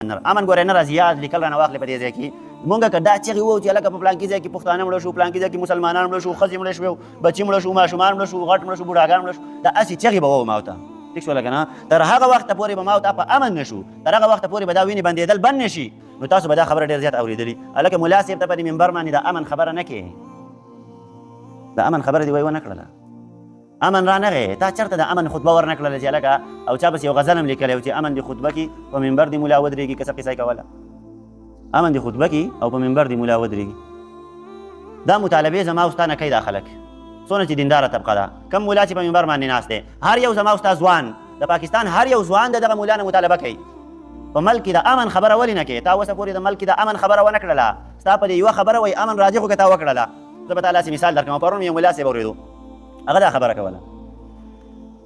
امن ګوره نه راځي، یاد لیکل رانه واخلې. په دې ځای کې مونږ که دا چغې ووهو چې هلکه په پلانکي ځای کې پښتانه مړه شو، پلانکي ځای کې مسلمانان مړه شو، ښځې مړې شوې، بچي مړه شو، ماشومان مړه شو، غټ مړه شو، بوډاګان مړه شو، دا هسې چغې به ووهو. ما ته ټیک شوله که نه؟ تر هغه وخته پورې به ما او تا په امن نه شو، تر هغه وخته پورې به دا وینې بندېدل بند نه شي. نو تاسو به دا خبره ډېر زیات اورېدلي، هلکه ملا صاحب ته په دې منبر باندې د امن خبره نه کې، د امن خبره دې وایي ونه کړله، امن را نغی، تا چرته د امن خطبه ورنه کړله چې هلکه؟ او چا پسې یو غزل هم لیکلی و چې امن دې خطبه کې په منبر دې ملا ودرېږي، که څه قصه یې کوله، امن دې خطبه کې او په منبر دې ملا ودرېږي. دا مطالبې زما او ستا نه کوي دا خلک څونه چې دینداره طبقه ده. کم ملا چې په منبر باندې ناست دی، هر یو زما او ستا ځوان، د پاکستان هر یو ځوان د دغه ملا نه مطالبه کوي، په ملک کې د امن خبره ولې نه کوې؟ تا اوسه پورې د ملک کې د امن خبره ونه کړله. ستا په دې یوه خبره وایي امن راځي، خو که تا وکړله. زه به تا داسې مثال درکړم. پرون مې یو ملا صاحب اورېدو، هغه دا خبره کوله،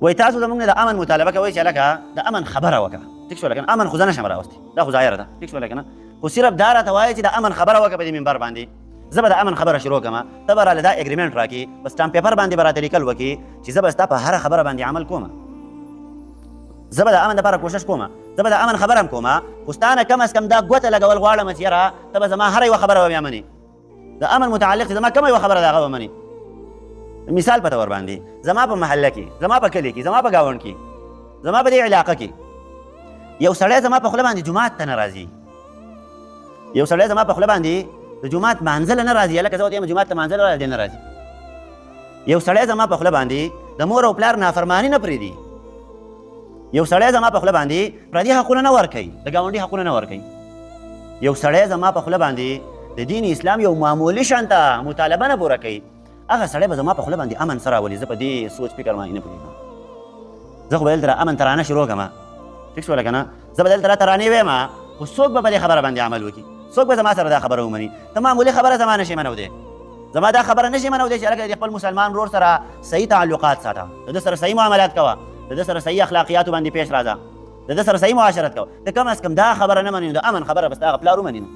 وایي تاسو زمونږ نه د امن مطالبه کوئ چې هلکه د امن خبره وکړه. ټیک شوله که نه؟ امن خو زه نه شم راوستی، دا خو ظاهره ده، ټیک شوله که نه؟ خو صرف دا راته وایي چې د امن خبره وکړه په دې منبر باندې، زه به د امن خبره شروع کړم، ته به راله دا agreement راکړې، په stamp paper باندې به راته لیکل وکړي چې زه به ستا په هره خبره باندې عمل کوم، زه به د امن دپاره کوشش کوم، زه به د امن خبره هم کوم، خو ستا نه کم از کم دا ګوته لګول غواړم چې یاره ته به زما هره یوه خبره به بیا منې، د امن متعلق چې زما کومه یوه خبره ده هغه به منې. مثال په تور باندې، زما په محله کې، زما په کلي کې، زما په ګاونډ کې، زما په دې علاقه کې یو سړی زما په خوله باندې جومات ته نه راځي، یو سړی زما په خوله باندې د جومات مانځه له نه راځي، هلکه زه ورته یم جومات ته مانځه له راځي، نه راځي. یو سړی زما په خوله باندې د مور او پلار نافرماني نه پرېږدي. یو سړی زما په خوله باندې پردي حقونه نه ورکوي، د ګاونډي حقونه نه ورکوي. یو سړی زما په خوله باندې د دین اسلام یو معمولي شانته مطالبه نه پوره کوي. هغه سړی به زما په خوله باندې امن څه راولي؟ زه په دې سوچ فکر باندې نه پوهېږم. زه خو به دلته امن ترانه شروع کړم، ټیک شوله که نه؟ زه به دلته ترانې وایم، خو څوک به په دې خبره باندې عمل وکړي؟ څوک به زما سره دا خبره ومني؟ ته معمولي خبره زما نه شي منودی، زما دا خبره نشي منودی چې هلکه د خپل مسلمان ورور سره صحیح تعلقات ساته، د ده سره صحیح معاملات کوه، د ده سره صحیح اخلاقیاتو باندې پیش راځه، د ده سره صحیح معاشرت کوه. ته کم از کم دا خبره نه منې، نو د امن خبره به ستا هغه پلار ومني؟ نو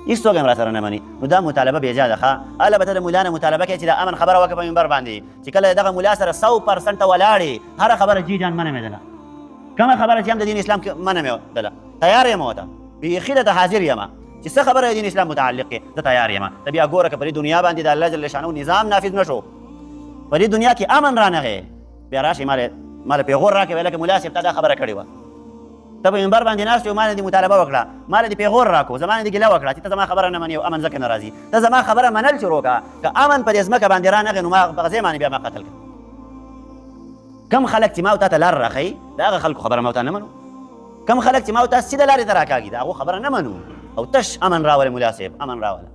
هیڅوک هم راسره نه مني. نو دا مطالبه بېجا ده. ښه، هله به ته د ملا نه مطالبه کوې چې د امن خبره وکړه په منبر باندې، چې کله دغه ملا سره 100% ولاړې، هره خبره جی جان منه مې دله، کومه خبره چې هم د دین اسلام کې منه مې دله، تیار یم ورته، بیخي درته حاضر یم چې څه خبره د دین اسلام متعلق کې زه تیار یم. ته بیا ګوره که په دې دنیا باندې د الله جل شانه نظام نافذ نه شو، په دې دنیا کې امن رانغی، بیا راشي ماله پیغور راکړې، لکه ملا صاحب تا دا خبره کړې وه، ته په منبر باندې ناست یې، ما نه دې مطالبه وکړه، ما له دې پیغور راکړو، زما نه دې ګیله وکړه چې ته زما خبره نه منې او امن ځکه نه راځي. ته زما خبره منل شروع کړه، که امن په دې ځمکه باندې رانغی نو ما په ځای باندې بیا ما قتل کړه. کم خلک چې ما او تا ته لار راښیي، د هغه خلکو خبره ما او تا نه منو. کم خلک چې ما او تا سیده لارې ته راکاږي، د هغو خبره نه منو او تش امن راوله ملا صاحب، امن راوله.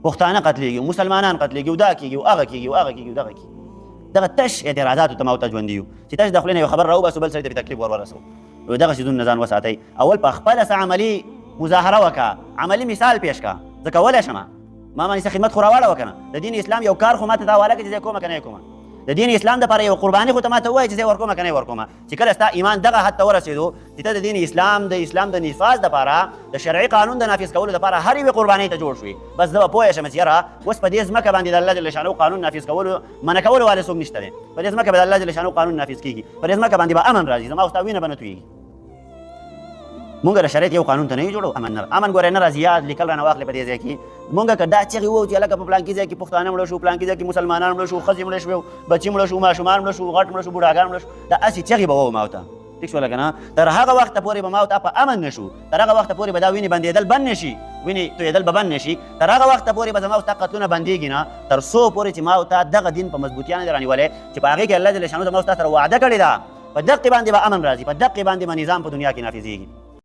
پښتانه قتلېږي، مسلمانان قتلېږي، او دا کېږي او هغه کېږي او هغه کېږي او دغه کېږي. دغه تش اعتراضاتو ته ما او ته ژوندي یو چې تش د خولې نه یو خبر راوباسو، بل سړي ته پرې تکلیف ور ورسوو. نو دغه څیزونو نه ځان وساتئ. اول په خپله څه عملي مظاهره وکړه، عملي مثال پیش کړه. زه کولی شم، ما باندې څه خدمت خو راواړوه که نه؟ د دین اسلام یو کار خو ماته دا واله که چې زه یې کومه که نه یې کومه. د دین اسلام دپاره یو قرباني خو ته ماته ووایه چې زه یې ورکومه که نه یې ورکومه. چې کله ستا ایمان دغه حد ته ورسېدو چې ته د دین اسلام، د اسلام د نفاذ دپاره، د شرعي قانون د نافذ کولو دپاره هر یوې قربانۍ ته جوړ شوې، بس زه به پوه شم چې یاره اوس په دې ځمکه باندې د الله جل شانه قانون نافذ کولو منع کولو والے څوک نشته دی. په دې ځمکه به د الله جل شانه قانون نافذ کېږي، په دې ځمکه باندې به امن راځي، زما او ستا وینه به نه تویږي. مونږ د شریعت یو قانون ته نه یو جوړو. امن نه، امن ګوره نه راځي. یاد لیکل رانه واخلې. په دې ځای کې مونږ که دا چغې ووهو چې هلکه په پلانکي ځای کې پښتانه مړه شو، پلانکي ځای کې مسلمانان مړه شو، ښځې مړې شوې، بچي مړه شو، ماشومان مړه شو، غټ مړه شو، بوډاګان مړه شو، دا هسې چغې به ووهو ما او ته. ټیک شوله که نه؟ تر هغه وخته پورې به ما او تا په امن نه شو، تر هغه وخته پورې به دا وینې بندېدل بند نه شي، وینې تویېدل به بند نه شي، تر هغه وخته پورې به زما او ستا قتلونه بندېږي نه، تر څو پورې چې ما او تا دغه دین په مضبوطیا نه دی رانیولی چې په هغې کې الله جل شانه زما او ستا سره وعده کړې ده. په دقې باندې به امن راځي، په دقې باندې به نظام په دنیا کې نافذېږي.